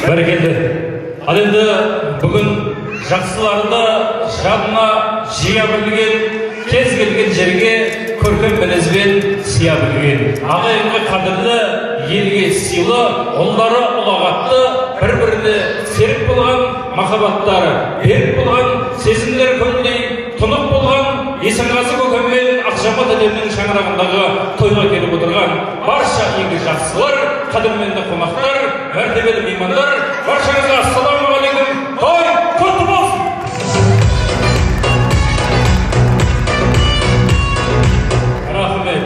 Бәрекелді. Ал енді бүгін жақсыларды жадына жия білген, кез келген жерге көркем мінезбен сыя білген, ағайынға қадірлі, елге сыйлы, ұлдары ұлағатты, бір-біріне серік болған, махаббаттары берік болған, сезімдері көлдей тұнық болған Есенғазы көкем мен Ақжамал тәтемнің шаңырағындағы тойға келіп отырған барша игі жақсылар, қадірменді қонақтар, мәртебелі меймандар, баршаңызға ассалаумағалейкум, той құтты болсын! Рахмет.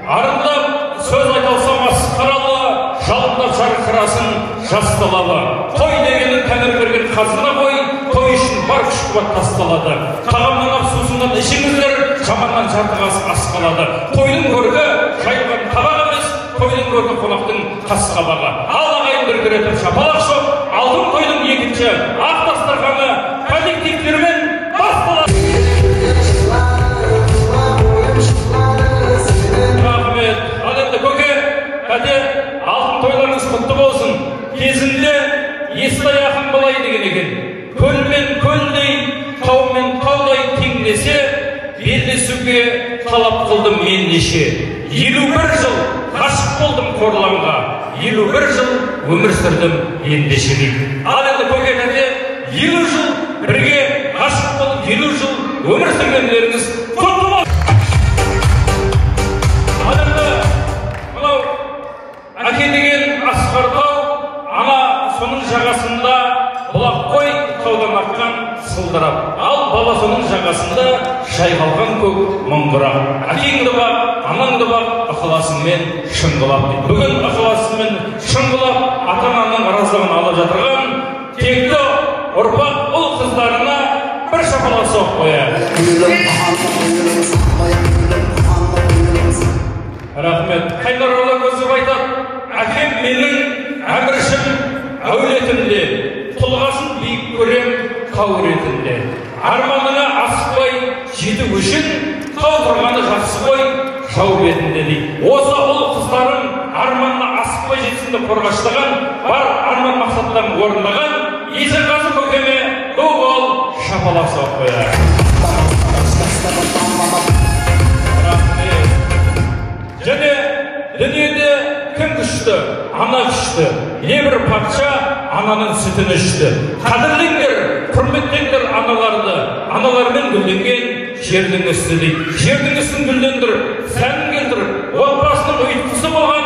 Арындап сөз айта алсам асқаралы, жалындап жарқырасын жас талабы. Той дегенің тәңір берген қазына ғой, той үшін бар күш қуат тасталады. Тағамнан ақ сусыннан ішіңіздер, жаманнан жарты қасық ас қалады. Тойдың көркі жайылған табақ емес, тойдың көркі қонақтың қас қабағы. Ал ағайын дүркіретіп шапалақ соқ, алтын тойдың екінші ақ дастарханы коллективтермен басталады. Рахмет. Ал енді көке, тәте, алтын тойларыңыз құтты болсын. Кезінде Естай ақын былай деген екен: көл мен көлдей, тау мен таудай теңдесе, белдесуге талап қылдым мен неше. 51 жыл ғашық болдым Қорланға, 51 жыл өмір сүрдім ендеше дейді. Ал енді көке, тәте, 50 жыл бірге ғашық болып, 50 жыл өмір сүргендеріңіз құтты болсын. Ал енді мынау әке деген асқар тау, ана соның жағасында бұлақ қой таудан аққан сылдырап, ал бала соның жағасында жайқалған көк мұңғырақ. Әкеңді бақ, анаңды бақ, ықыласыңмен шыңғылап дейді. Бүгін ықыласымен шыңғылап, ата-ананың разылығын алып жатырған текті ұрпақ ұл қыздарына бір шапалақ соғып қояйық. Рахмет. Қайнаралы Көзов айтады: әкем менің әміршім әулетімде, тұлғасын биік көрем тау ретінде. Арманыңа асықпай жету үшін тау тұрғаны жақсы ғой жау бетінде дейді. Осы ұл қыздарың арманына асықпай жетсін деп қорғаштаған, бар арман мақсаттарын орындаған Есенғазы көкеме қол шапалақ соғып қояйық. Рахмет. Және дүниеде кім күшті? Ана күшті. Небір патша ананың сүтін ішті. Қадірлеңдер, құрметтеңдер аналарды. Аналармен гүлденген жердің үсті дейді. Жердің үстін гүлдендіріп, сәнін келтіріп, отбасының ұйытқысы болған